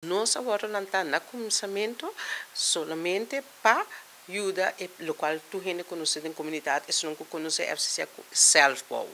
Nos a wòrdu lantá na kuminsamentu solamente pa yuda e lokual tur hende konosé den komunidat, esnan ku konosé FCCA ku sèlfbou.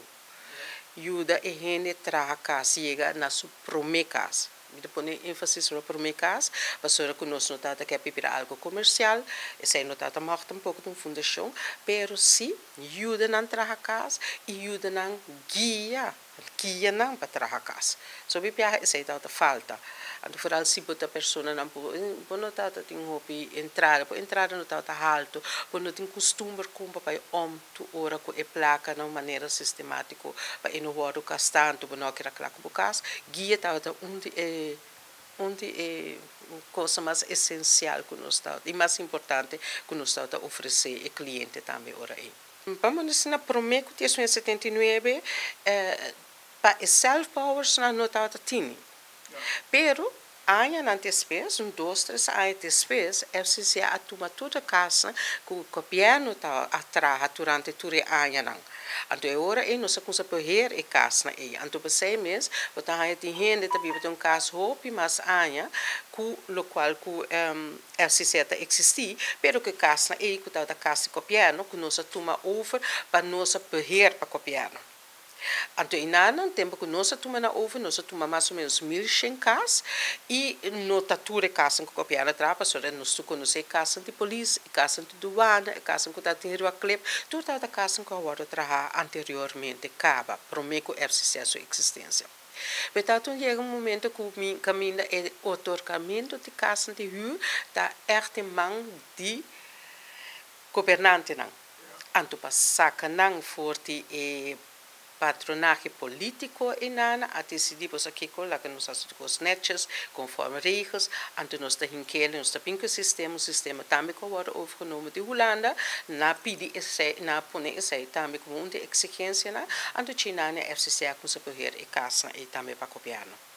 Yuda e hende traha kas, yega na su promé kas. Mi ta pone énfasis riba promé kas, pasobra ku nos no tabata ke pipira algu komersial, esei no tabata mòg tampoko ta un fundashon, pero sí yuda nan traha kas i yuda nan guia. Guia nan pa traha kas. So biaha esei tabata falta. Anto foral si bo ta personanan bo bo no tabata tin hopi entrada, bo entrada no tabata haltu, bo no tin kustumber kon pa bai om tur ora ku e plaka na un manera sistematiko pa e no wòrdu gastá, anto bo no a keda kla ku bo kas. Guia tabata un di e un di e kosnan mas esensial ku nos tabata i mas importante ku nos tabata ofresé e kliente tambe ora ei. Pa nos na promé ku 1979 pa e selfbouwersnan no tabata tini. Pero añanan despues, un dos tres aña despues, FCCA a tuma tur e kasnan ku gobièrnu ta a traha durante tur e añanan. Anto e ora ei nos a kuminsá beheer e kasnan ei. Anto p'esei mes bo ta haña tin hende ta biba den un kas hopi mas aña ku lokual ku FCCA ta eksistí, pero ku e kasnan ei ku tabata kas di gobièrnu ku nos a tuma over pa nos a beheer pa gobièrnu. Anto einan tempu ku nos a tuma nan over, nos a tuma mas o ménos 1100 kas i no ta tur e kasnan ku gobièrnu a traha pasobra nos tur konosé e kasnan di polis, e kasnan di duana, e kasnan ku tabatin riba klep, tur tabata kasnan ku a wòrdu trahá anteriormente kaba promé ku FCCA su eksistensia. Pero tabata un yega un momento ku mi kaminda e otorgamentu di kasnan di hür ta ègt den man di gobernantenan. Anto pa saka nan for di e patronahe polítiko einan a disidí bo sa kiko, laga nos hasi tur kos nètjes, konforme regels, anto nos ta hink'el, nos ta bin ku e sistema, un sistema tambe ku a wòrdu overgenomen di Hulanda, nan a pidi esei, nan a pone esei tambe komo un di e eksigensianan, anto Chinania FCC a kuminsá beheer e kasnan ei tambe pa gobièrnu.